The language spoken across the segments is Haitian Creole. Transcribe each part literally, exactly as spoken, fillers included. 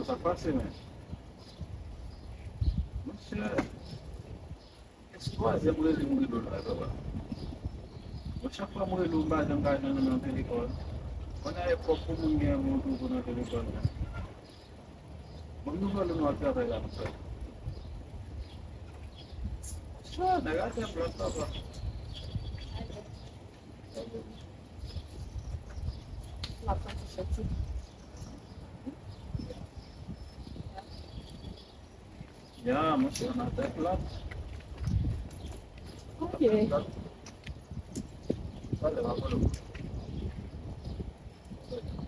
Sa k pase, men? Monchè, se twazyèm rele m rele w la, papa. Bon, chak fwa m rele w, m pa janm ka jwenn ou nan telefòn. Kounye a e pwòp pou moun gen yon moun pou nan telefòn nan. Bon, nouvèl ou nan travay la, monchè. Chwa, nèg a te plat, papa. M ap santi soti. Ya, monchè, nan tèt la. Ok. Talè m ap rele w.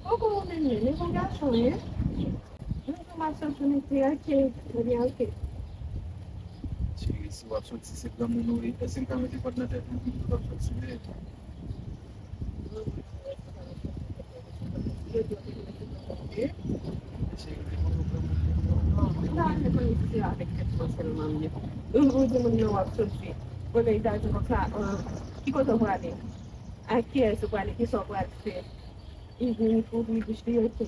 Poko ou menm menm, e bon gason, wi. Yon jou m ap soti mete, ok, ebyen, ok. Cheri, si w ap soti, se granmoun ou ye. Èske m ka mete kòd nan tèt ou, di w ap soti vre? Ou ta vle konnen si se avèk tèt mwen sèlman m ye. Yon jou ou di moun nan w ap soti. Kote li ta di konsa, ah, ki kote w prale? Ak kiyès ou prale? Kisa w pral fè? Li vin ouvri bouch li, ok.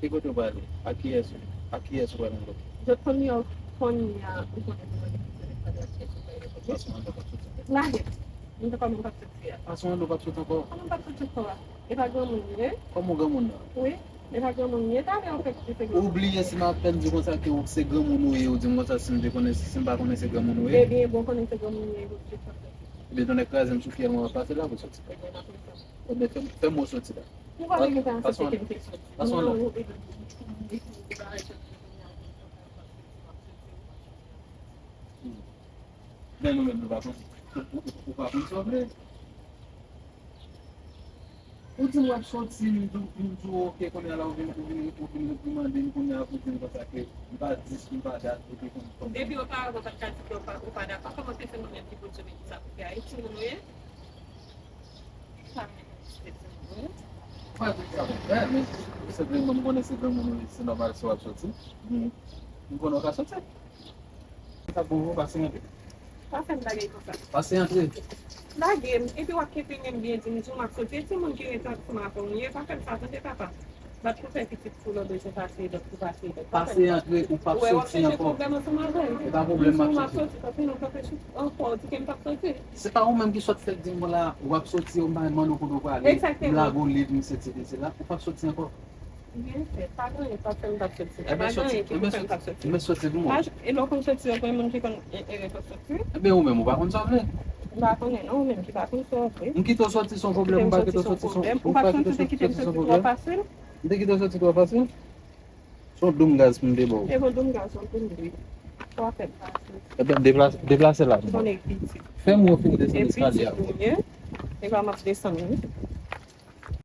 Ki kote w prale? Ak kiyès ou? Ak kiyès ou prale ankò? Jòt konn yo, konn ya, ou konnen nou mande pou telefòn la chèche fè yo. Paske mwen pa soti ankò. Lage. Mwen te kòman m p ap soti a. Paske mwen pa soti ankò. Kòman m p ap soti ankò a? E pa granmoun li ye? Kòman granmoun nan? Wi. E pa granmoun li ye. Talè ou fèk di se granmoun. Ou bliye si m apèn di konsa ke ou se granmoun ou ye, ou di m konsa si m te konnen, si m pa konnen se granmoun ou ye? Ebyen, bon, konnen se granmoun li ye, ou oblije fè m soti. Ebyen, tonnè kraze m sou fyèl mwen, pase la pou soti. Ebyen, n ap fè sa. Ebyen, fè, fè m wè w soti la. Ou pa gentan aksepte ke m te soti. Pase w la. Non, ou, e, e, e, e, e, e, Hmm. Men nou menm nou pa konn, ou, ou, ou pa konn sa w vle. Ou di m w ap soti, m di w, m di w, ok, kounye a la ou vin, ou vin, ou vin reprimande m, kounye a pou di m konsa ke m pa di, m pa dat, ou te konn kòman. Depi oparavan ou pa t ka di ke ou pa, ou pa dakò, kòman se moun menm ki pou di w men ki sa pou fè a? E timoun ou ye? Ou pa menm di se timoun ou ye? Ou pa di sa pou fè, men senpleman m konnen se granmoun ou ye, se nòmal si w ap soti. M konnen w ka soti. Sa bon, pase antre. Pa fè m lage konsa. Pase antre. Lage m, epi w ap kenbe m byen, di m di w m ap soti. E timoun ki ret ansanm avè w ye, pa fè m sa, tande papa. Bat pou fè pitit pou lòt bezwen pase, lòt pou pase, lòt. Pase antre, ou p ap soti ankò. Ou wè w ap chèche pwoblèm ansanm avè m. E pa pwoblèm m ap chèche. M di w m ap soti, paske nou kanpe sou, ankò, w di ke m p ap soti. Se pa ou menm ki sot fèk di m la, w ap soti, ou m pa mande w kote w prale. Egzakteman. M lage w liv, m seti de sela, ou p ap soti ankò. Byen fèt, pa gen anyen k ap fè m p ap soti. Ebyen, soti, ebyen, soti, ebyen, soti pou mwen. E lè w konn soti, w konn moun ki konn e, e, e, soti. Ebyen, ou menm, ou pa konn sa w vle. M pa konnen, non, ou menm ki pa konn sa w vle. M kite w soti, se yon pwoblèm, m pa kite w soti, se yon, ou pa kite w soti, se yon pwoblèm. Ou pa santi se kite m soti twò fasil? M te kite w soti twò fasil? Se yon doum gaz pou m te ba w. E bon doum gaz, yon doum dwil. Sa w ap fè m pase? Ebyen, deplase, deplase la pou mwen. Fè m wè w fin desann eskalye a. E pitit ou ye? E pa m ap desann, wi.